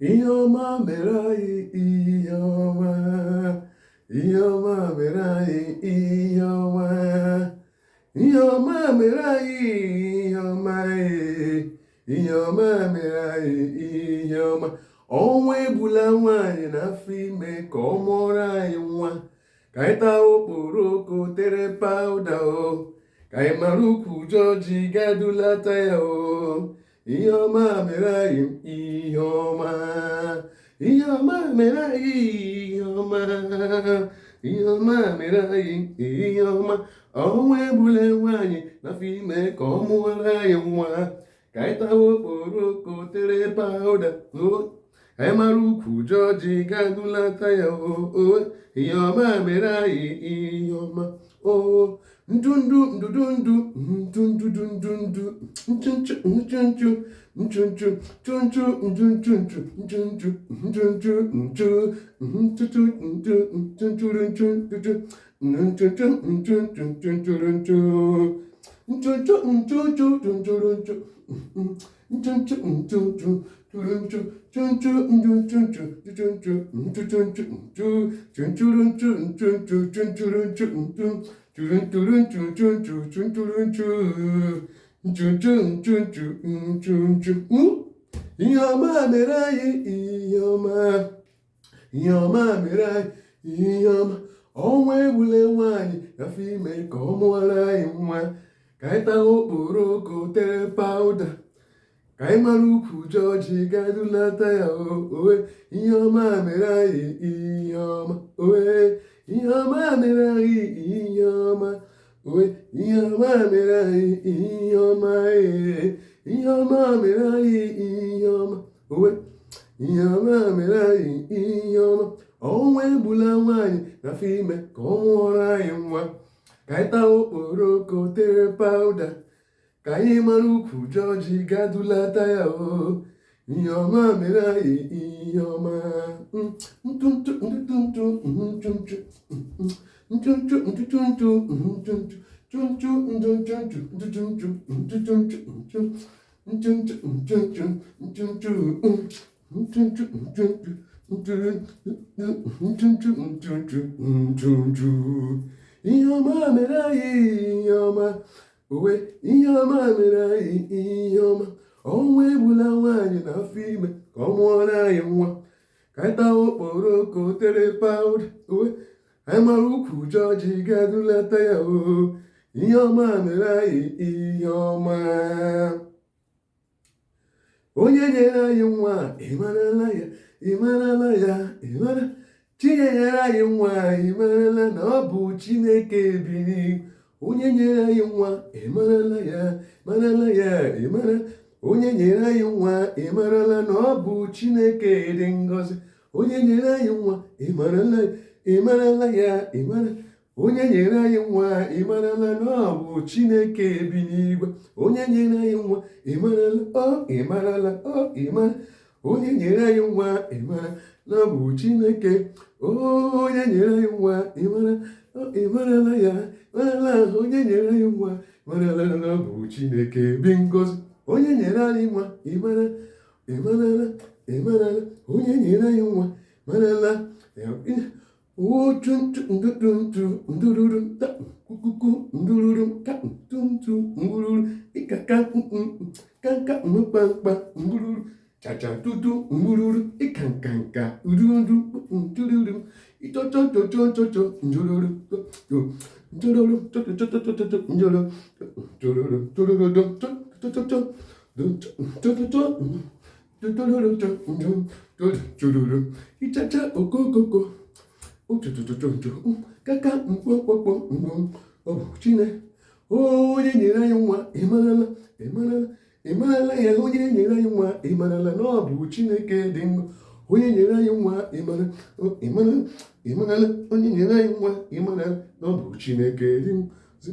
Ihe ọma mere anyị, ihe ọma. Ihe ọma mere anyị, ihe ọma. Ihe ọma mere anyị, ihe ọma ee. Ihe ọma mere anyị, ihe ọma. Ọnwa egbula nwaanyị n'afọ ime ka ọ mụọrọ anyị nwa. Ka anyị taa okporoko tere powder o. Ka anyị mara ukwu jọji gadulata ya o. Ihe ọma mere anyị, ihe ọma. Ihe ọma mere anyị, ihe ọma. Ihe ọma mere anyị, ihe ọma. Ọnwa egbula nwaanyị n'afọ ime ka ọ mụọrọ anyị nwa. Ka anyị tawa okporoko tere powder o. Ka anyị mara ukwu jọji gadulata ya o. O. Ihe ọma mere anyị, ihe ọma. O. Ndundu ndudundu ndundu ndundu nchunchu nchunchu nchunchu chunchu nchunchu nchunchu nchunchu nchu ntutu ntu nchunchuru nchu ntutu nchunchu nchunchu nchunchuru nchu nchunchu nchunchu nchunchuru nchu nchunchu nchunchu churunchu chunchu nchunchu nchunchu nchunchu nchu chunchuru nchu nchunchu chunchuru nchu nchu churunchuru nchu nchu chunchuru nchu nchunchu nchunchu nchunchu. Ihe ọma mere anyị, ihe ọma. Ihe ọma mere anyị, ihe ọma. Ọnwa egbule nwaanyị afọ ime ka ọ mụọrọ anyị nwa. Ka anyị taa okporoko tere powder. Ka anyị mara ukwu jọji gadulata ya o. Owe. Ihe ọma mere anyị, ihe ọma. Owe. Ihe ọma mere anyị, ihe ọma. Owe. Ihe ọma mere anyị, ihe ọma ee. Ihe ọma mere anyị, ihe ọma. Owe. Ihe ọma mere anyị, ihe ọma. Ọnwa egbula nwaanyị n'afọ ime ka ọ mụọrọ anyị nwa. Ka anyị taa okporoko tere powder. Ka anyị mara ukwu jọji gadulata ya o. Ihe ọma mere anyị, ihe ọma. Ntụntụ ntụntụ nchunchu nchunchu nchunchu nchunchu chunchu nchunchu nchunchu nchunchu nchu nchunchu nchunchu nchunchu nchunchu nchunchu nchunchu nchunchu. Ihe ọma mere anyị, ihe ọma. Owe. Ihe ọma mere anyị, ihe ọma. Ọnwa egbula nwaanyị n'afọ ime ka ọ mụọrọ anyị nwa. Ka anyị taa okporoko tere powder. Owe. Anyị mara ukwu jọji gadulata ya o. Ihe ọma mere anyị, ihe ọma. Onye nyere anyị nwa, ị marala ya, ị marala ya, ị mara. Chinye nyere anyị nwa, ị marala na ọ bụ Chineke bi n'igwe. Onye nyere anyị nwa, ị marala ya, marala ya, ị mara. Onye nyere anyị nwa, ị marala na ọ bụ Chineke dị ngọzi. Onye nyere anyị nwa, ị marala, ị marala ya, ị mara. Onye nyere anyị nwa, ị marala na ọ bụ Chineke bi n'igwe. Onye nyere anyị nwa, ị marala, ọ ị marala, ọ ị mara. Onye nyere anyị nwa, ị mara na ọ bụ Chineke. Onye nyere anyị nwa, ị mara, ọ ị marala ya, marala. Onye nyere anyị nwa, marala na ọ bụ Chineke bi ngọzi. Onye nyere anyị nwa, ị mara, ị marala, ị marala. Onye nyere anyị nwa, marala. Otu ntu ndururu ta kukuku ndururu ka ntu ngururu ịkaka kanka mkpamkpa ngururu chacha tutu ngururu ịkankanka ururu ntururu ịchọchọchọchọchọ njururu njururu chọchọchọchọchọ njururu njururu njururu chọchọchọ chọchọchọ njururu ịchacha okokoko otutututu kaka mkpọkpọkpọ mgbu ọ bụ Chine. Onye nyere anyị nwa, ị marala, ị marala, ị marala ya. Onye nyere anyị nwa, ị marala na ọ bụ Chineke dị ndụ. Onye nyere anyị nwa, ị mara, ị mara, ị marala. Onye nyere anyị nwa, ị marala na ọ bụ Chineke dị ndụ.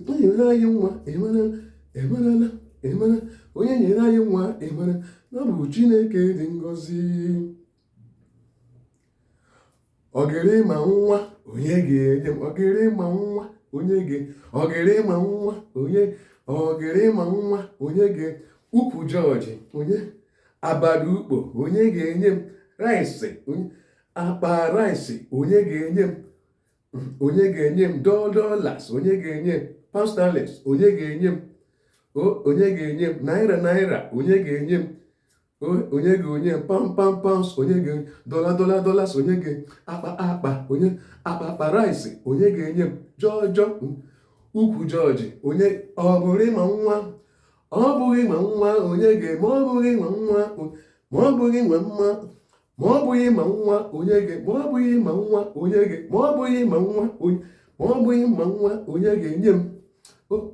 Onye nyere anyị nwa, ị marala, ị marala, ị mara. Onye nyere anyị nwa, ị mara na ọ bụ Chineke dị ngọzi. Ọgịrị ma nwa onye ga-enye m, ọgịrị ma nwa onye ga, ọgịrị ma nwa onye, ọgịrị ma nwa onye ga, ukwu jọji onye, abada ukpo onye ga-enye m. Rice, akpa rice, onye ga-enye m? Onye ga-enye m dollars? Onye ga-enye m pound sterling? Onye ga-enye m? Onye ga-enye m naira naira? Onye ga-enye m? Onye ga-enye m pound pound pounds? Onye ga-enye dollar dollar dollars? Onye ga akpa akpa onye akpa akpa rice? Onye ga-enye m jọjọ ukwu jọji? Onye ọ bụrụ ịma nwa, ọ bụghị ma nwa, onye ga-eme? Ọ bụghị ma nwa, ma ọ bụghị ma mma, ma ọ bụghị ma nwa, onye ga? Ma ọ bụghị ma nwa, onye ga? Ma ọ bụghị ma nwa, ma ọ bụghị ma nwa, onye ga-enye m?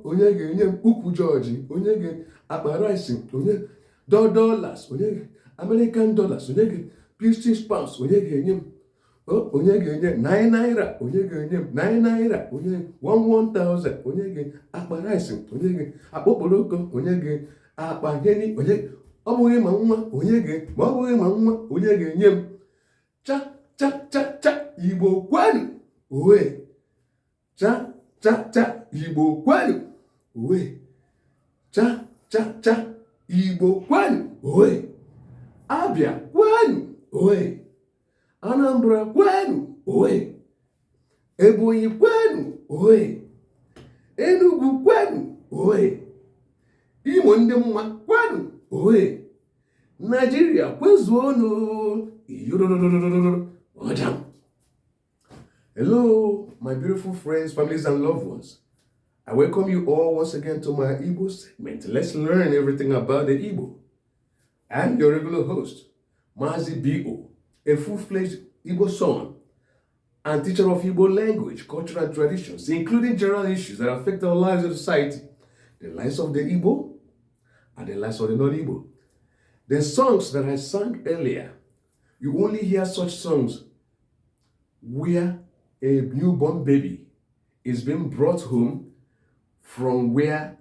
Onye ga-enye m ukwu jọji? Onye ga akpa rice? Onye dollars? Onye American dollars? Onye ga British pounds? Onye ga-enye m? Onye ga-enye nine naira? Onye ga-enye m nine naira? Onye one one thousand? Onye ga akpa rice? Onye ga akpa okporoko? Onye ga akpa gịnị? Onye ọ bụghị ma nwa, onye ga? Ma ọ bụghị ma nwa, onye ga-enye m? Cha cha cha cha, Igbo kwenu! Owe! Cha cha cha, Igbo kwenu! Owe! Cha cha cha, Igbo kwenu! Owe! Abịa kwenu! Owe! Anambra kwenu! Owe! Ebonyi kwenu! Owe! Enugu kwenu! Owe! Imo ndị mma kwenu! Owe! Naijiria kwezuonu! Ọjam. Hello, my beautiful friends, families, and loved ones. I welcome you all once again to my Igbo segment. Let's learn everything about the Igbo. I'm your regular host, Mazi B.O., a full-fledged Igbo son and teacher of Igbo language, culture, and traditions, including general issues that affect our lives and society, the lives of the Igbo and the lives of the non-Igbo. The songs that I sang earlier, you only hear such songs where a newborn baby is being brought home from where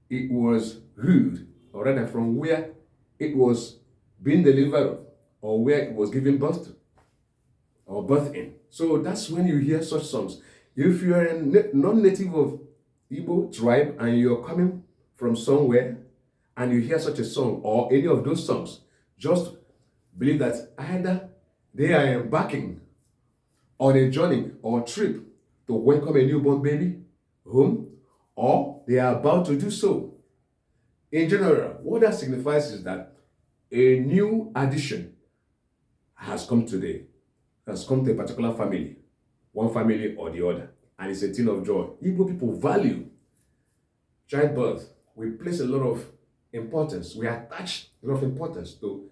it was reared, or rather from where it was being delivered or where it was given birth to or birth in. So that's when you hear such songs. If you are a non-native of Igbo tribe and you're coming from somewhere and you hear such a song or any of those songs, just believe that either they are embarking on a journey or trip to welcome a newborn baby home, or they are about to do so. In general, what that signifies is that a new addition has come to a particular family, one family or the other, and it's a thing of joy. Igbo people value childbirth. We place a lot of importance, we attach a lot of importance to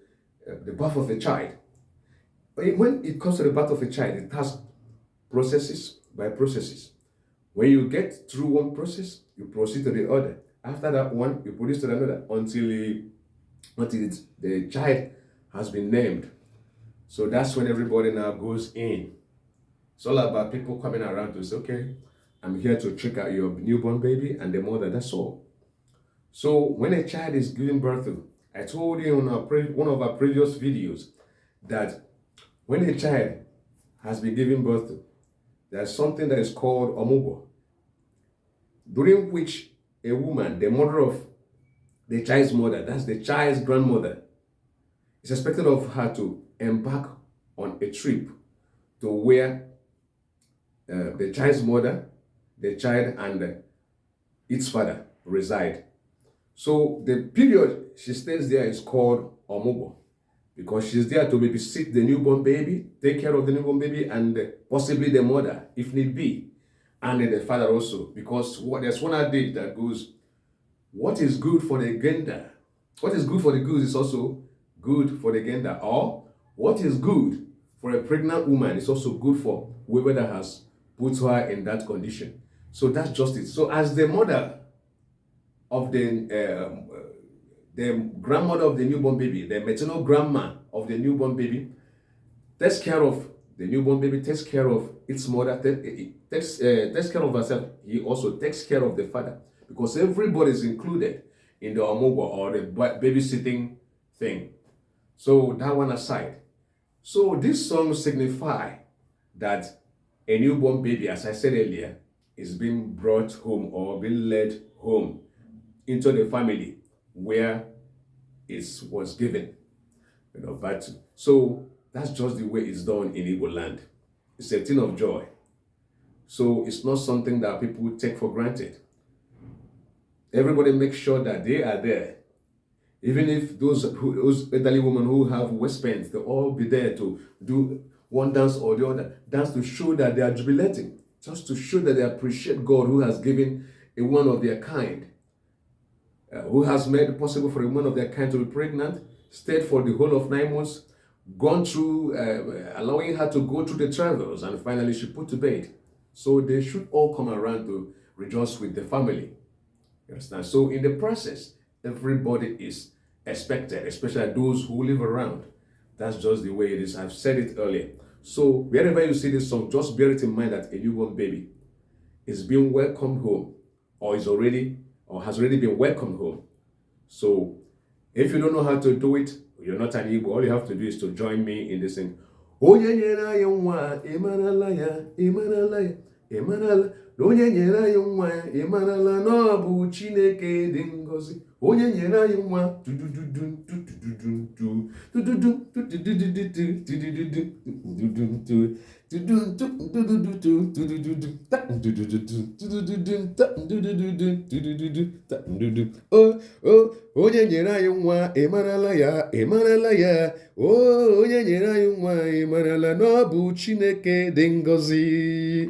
the birth of a child. But when it comes to the birth of a child, it has processes by processes. When you get through one process, you proceed to the other. After that one, you proceed to another until the child has been named. So that's when everybody now goes in. It's all about people coming around to say, "Okay, I'm here to check out your newborn baby and the mother." That's all. So when a child is giving birth to, I told you in one of our previous videos that when a child has been given birth to, there's something that is called ọmụgwọ, during which a woman, the mother of the child's mother, that's the child's grandmother, is expected of her to embark on a trip to where the child's mother, the child, and its father reside. So the period she stays there is called ọmụgwọ because she's there to babysit the newborn baby, take care of the newborn baby, and possibly the mother if need be, and then the father also. Because there's one adage that goes, "What is good for the gander, what is good for the goose is also good for the gander," or what is good for a pregnant woman is also good for whoever that has put her in that condition. So that's just it. So as the mother of the grandmother of the newborn baby, the maternal grandma of the newborn baby, takes care of the newborn baby, takes care of its mother, takes care of herself. He also takes care of the father because everybody is included in the ọmụgwọ or the babysitting thing. So that one aside. So this song signify that a newborn baby, as I said earlier, is being brought home or being led home into the family where it was given birth to. So That's just the way it's done in Igbo land. It's a thing of joy. So it's not something that people take for granted. Everybody makes sure that they are there. Even if those elderly women who have waist pains, they'll all be there to do one dance or the other dance to show that they are jubilating, just to show that they appreciate God who has given a one of their kind, who has made it possible for a woman of their kind to be pregnant, stayed for the whole of 9 months, gone through, allowing her to go through the travels, and finally she put to bed. So they should all come around to rejoice with the family. You understand? So in the process, everybody is expected, especially those who live around. That's just the way it is. I've said it earlier. So wherever you see this song, just bear it in mind that a newborn baby is being welcomed home or is already or has already been welcomed home. So if you don't know how to do it, you're not an Igbo, all you have to do is to join me in this thing. Onye nyere anyị nwa, ịmarala ya, ịmarala ya, ịmarala na onye nyere anyị nwa, ịmarala na ọ bụ Chineke dị ngọzi. Onye nyere anyị nwa, tudududu tudududu tududu tudududu tudududu tududu tududu tudududu ta dududu tudududu ta dududu tudududu ta dudu o o onye nyere anyị nwa, ịmarala ya, ịmarala ya, o onye nyere anyị nwa, ịmarala na ọ bụ Chineke dị ngọzi.